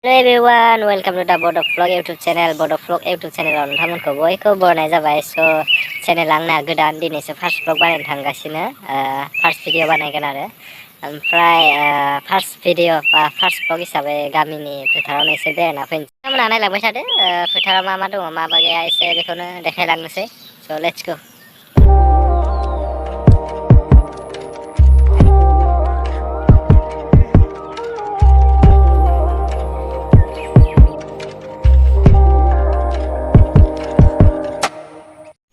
Hello everyone, welcome to the Bodok Vlog YouTube channel. Bodok Vlog YouTube channel नोंथांमोनखौ बयखौबो बरायनाय जाबाय। Channel आंना गोदान दिनैसो फार्स्ट vlog बानायनो थांगासिनो। फार्स्ट भिडिअ बानायगोन आरो ओमफ्राय फार्स्ट भिडिअ बा फार्स्ट vlog हिसाबै गामिनि फोथारावनो एसे बेरायना फैनोसै। नोंथांमोना नायलांबाय थादो फोथाराव मा मा दङ मा मा गैया एसे बेखौनो देखायलांनोसै। स' लेट्स गो।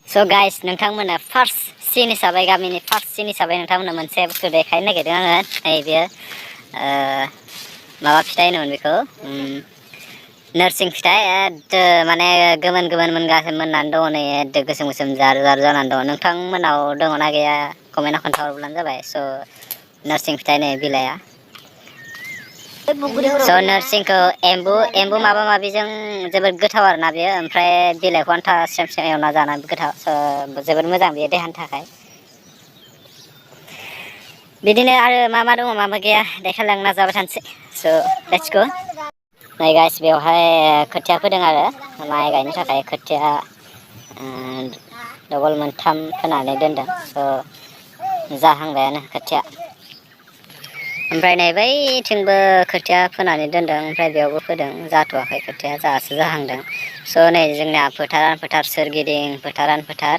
So guys, नोंथांमोना फार्स्ट सिन हिसाबै गामिनि फार्स्ट सिन हिसाबै नोंथांमोना मोनसे बुस्थु देखायनो नागिरदों आङो। नैबे माबा फिथाइ होनोमोन बेखौ नोरसिं फिथाइ माने गोमोन गोमोन मोननानै दङ नै गोसोम गोसोम जार जार जानानै दङ। नोंथांमोनाव दङना गैया कमेन्टआव खोन्थाहरब्लानो जाबाय। नोरसिं फिथाइ नै बिलाइआ नोरसिंखौ एम्बु माबा माबिजों जोबोद गोथाव आरोना बेयो। ओमफ्राय बिलाइखौ आन्था स्रेम स्रेम एवना जाना गोथाव जोबोद मोजां बेयो देहानि थाखाय। बिदिनो आरो मा मा दङ मा मा गैया देखायलांनो नाजाबाय थानोसै। स' लेट्स गो। नै गाइस बेवहाय खोथिया फोदों आरो माइ गायनो थाखाय खोथिया डबल मोनथाम फोनानै दोनदों। स' जाहांबायानो खोथिया। ओमफ्राय नै बैथिंबो खोथिया फोनानै दोनदों। ओमफ्राय बेयावबो फोदों जाथ'वाखै खोथिया दासो जाहांदों। स' नै जोंनिया फोथारानो फोथार सोरगिदिं फोथारानो फोथार।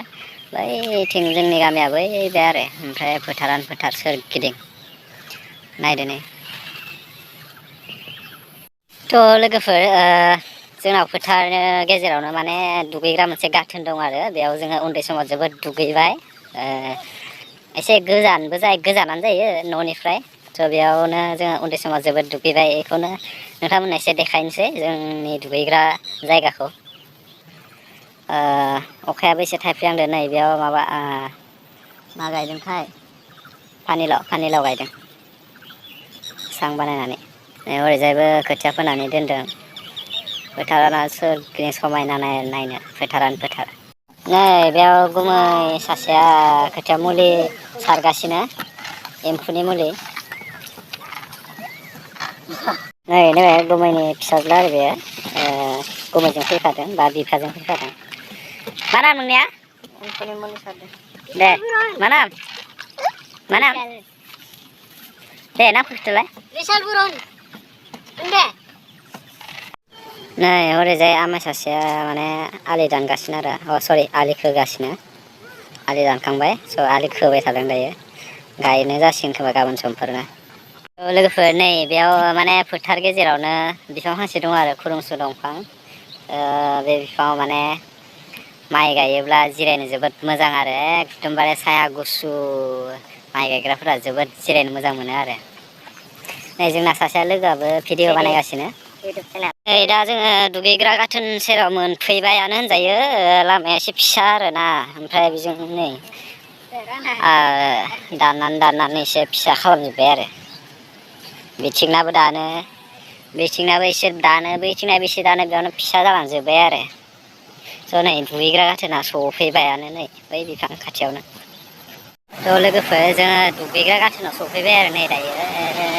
बैथिं जोंनि गामिया बै बे आरो ओमफ्राय फोथारानो फोथार सोरगिदिं नायदो नै। थ' लोगोफोर जोंनाव फोथार गेजेरावनो माने दुगैग्रा मोनसे गाथोन दं आरो बेयाव जोङो उन्दै समाव जोबोद दुगैबाय। एसे गोजानानो जायो न'निफ्राय। थ' बेयावनो जोङो उन्दै समाव जोबोद दुगैबाय। बेखौनो नोंथांमोननो एसे देखायनोसै जोंनि दुगैग्रा जायगाखौ। अखायाबो एसे थाइफ्रिहांदो नै बेयाव माबा मा गायदोंथाय पानिलाव गायदों सां बानायनानै। ओरैजायबो खोथिया फोनानै दोनदों। फोथारानो सोरगिदिं समायना नायनो फोथारानो फोथार। नै बेयाव गुमै सासेया खोथिया मुलि सारगासिनो एम्फौनि मुलि। नै गुमैनि फिसाज्ला आरो बेयो गुमैजों फैफादों बा बिफाजों फैफादों। मा नाम नोंनिया? दे मा नाम दे नामखौ खिथालाय। नै ओरैजाय आमाइ सासेया माने आलि दानगासिनो आरो सरि आलि खोगासिनो। आलि दानखांबाय स' आलि खोबाय थादों दायो। गायनो जासिगोन खोमा गाबोन समफोरनो। लोगोफोर नै बेयाव माने फोथार गेजेरावनो बिफां फांसे दं आरो खुरुमसु दंफां। बे बिफाङाव माने माइ गायोब्ला जिरायनो जोबोद मोजां आरो एकदमबारे साया गुसु। माइ गायग्राफोरा जोबोद जिरायनो मोजां मोनो आरो। नै जोंना सासेया लोगोआबो भिडिअ बानायगासिनो। नै दा जोङो दुगैग्रा गाथोन सेराव मोनफैबायानो होनजायो। लामाया एसे फिसा आरोना ओमफ्राय बेजों नै दाननानै एसे फिसा खालामजोब्बाय आरो। बिथिंनाबो दानो बेथिंनाबो एसे दानो बैथिंनाबो एसे दानो बेयावनो फिसा जालांजोब्बाय आरो। स' नै दुगैग्रा गाथोना सफैबायानो नै बै बिफां खाथियावनो। थ' लोगोफोर जोङो दुगैग्रा गाथोनाव सफैबाय आरो नै दायो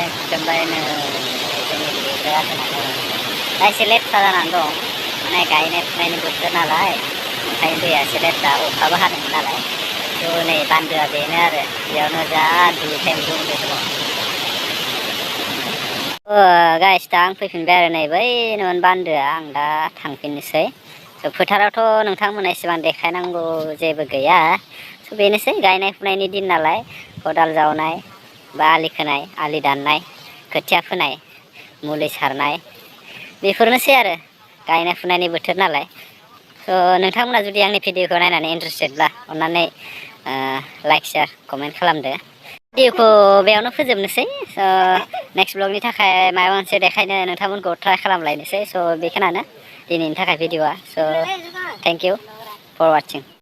एकदमबारे नै जोंनि दुगैग्रा गाथोनानो दा एसे लेथ्रा जानानै दं। माने गायनाय फुनायनि बोथोर नालाय ओंखायनो दैया एसे लेथ्रा अखाबो हादोंमोन नालाय। थ' नै बान्दोआ बेनो आरो बेयावनो जा दुगैखायोमोन उन्दै समाव। गाइस दा आं फैफिनबाय आरो नै बैनोमोन बान्दोआ आं दा थांफिननोसै। फोथारावथ' नोंथांमोना एसेबां देखायनांगौ जेबो गैया। बेनोसै गायनाय फुनायनि दिन नालाय खदाल जावनाय बा आलि खोनाय आलि दाननाय खोथिया फोनाय मुलि सारनाय बेफोरनोसै आरो गायनाय फुनायनि बोथोर नालाय। थ' नोंथांमोना जुदि आंनि भिडिअखौ नायनानै इन्टारेस्टेडब्ला अननानै लाइक शेयार कमेन्ट खालामदो। भिडिअखौ बेयावनो फोजोबनोसै। नेक्स्ट ब्लगनि थाखाय माबा मोनसे देखायनो नोंथांमोनखौ ट्राइ खालामलायनोसै। स' बेखिनियानो दिनैनि थाखाय भिडिअ'आ। स' थेंक इउ फर वाचिं।